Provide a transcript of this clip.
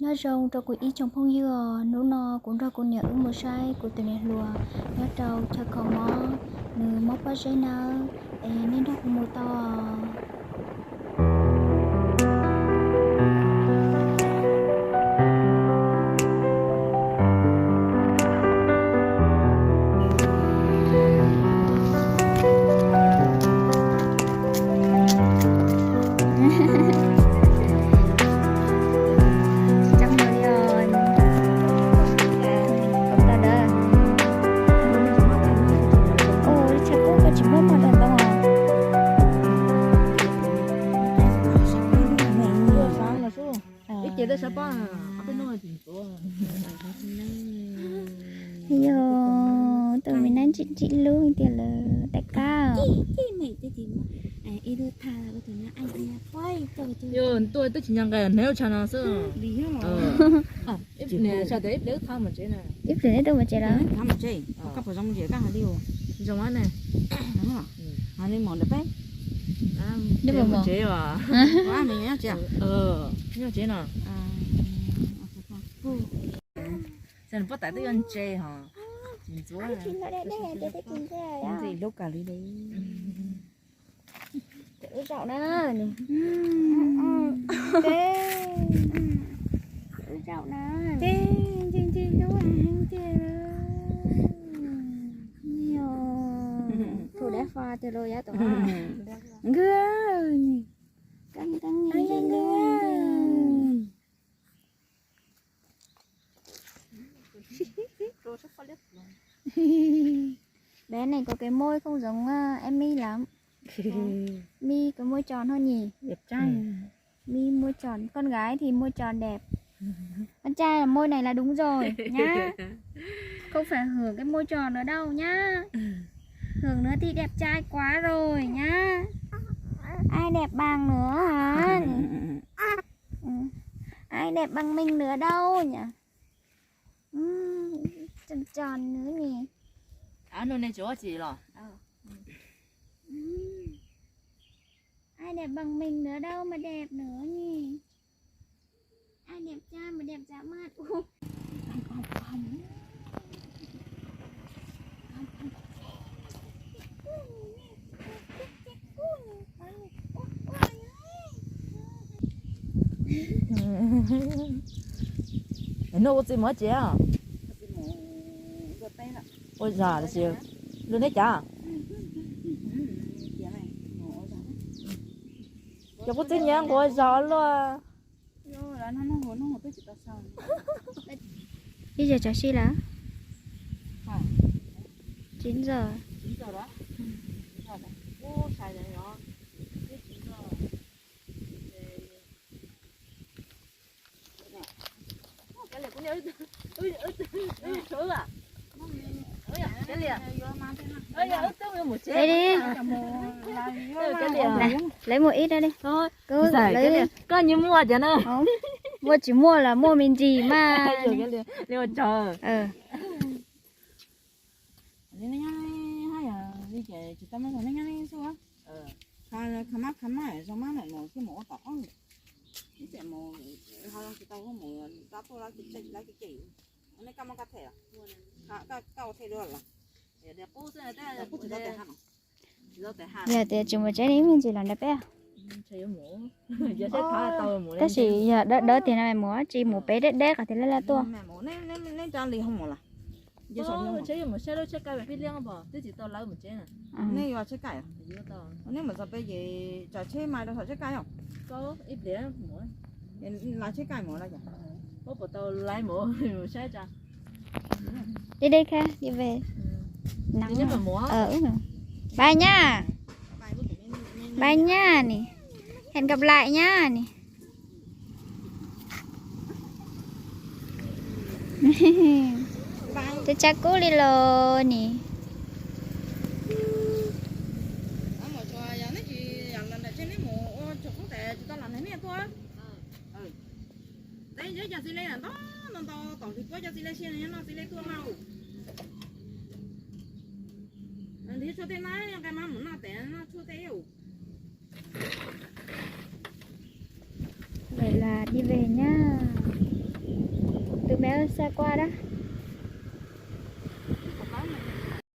Nyob zoo rau kuv ib tsoom phooj ywg os, hnub no kuv nrog kuv niam wb mus saib kuv tus niam hluas nyob rau chaw kho mob, nws mob pob zeb nawb, es nej nrog kuv mus tau. Tsis tau muaj li os. Koj tas dawb. Ua li cas koj tsis muaj mov rau ntoo os? Ib ce tej sab pob, ob peb hnub tsis ntxuav. Yog, tus me nab ntsim ntsim lub tiag lawm, daim kab. Yog, tuaj twb tsis nco nqe hnev ua tshav no xwb. Ib pliag, ib pliag wb thab mus tsev na. Ib pliag neb tuaj mus tsev lawm. Zoo ne. Hais li mos ntawm peb. Neb mus tsev os. Nyob tsev no. Xyov nws pob tais twb yuav ntse hos. Tsis ntxuav. Ntxim hlub kawg li. Wb zaum na. Wb zaum na. Ntxim hlub heev tiag. Yog, tus dab fa tiag los yav tom. Nkawd, nkawd, nkawd. Bé này có cái môi không giống, à, em My lắm. My có môi tròn hơn nhỉ? Đẹp trai. My môi tròn, con gái thì môi tròn đẹp. Con trai là môi này là đúng rồi nhá. Không phải hưởng cái môi tròn nữa đâu nhá. Hưởng nữa thì đẹp trai quá rồi nhá. Ai đẹp bằng nữa hả? Ừ. Ai đẹp bằng mình nữa đâu nhỉ? Ừm, tròn tròn nữa nhỉ? Hnub nay tsis ua tsi los? Ừm. Ai đẹp bằng mình nữa đâu mà đẹp nữa nhỉ? Ai đẹp trai mà đẹp dã man. Ui. Hnub ua txiv mus tsev os? Ua zog los sis luag neb cav? Cov kuj txib nyiam nquav zog luaj. Ib giờ trò si lắm. Chín giờ. Ê, đi. Lawv, lawv muaj ib đó đi. Koj nyias muaj cov na. Muaj tsis muaj los muaj me ntsis mas. Yog tias tsis mus tsev ne, me ntsis los nrog peb. Tab sis yog dawb dawb tiag no mus tsis mus pem deb deb qhov tias laj laj tuaj. Deb deb kha, đi về. Nắng. Bye nha. Bye nha nè. Hẹn gặp lại nha nè. Tsa tsa kub li los nè. Vậy là đi về nhá. Xa qua đó.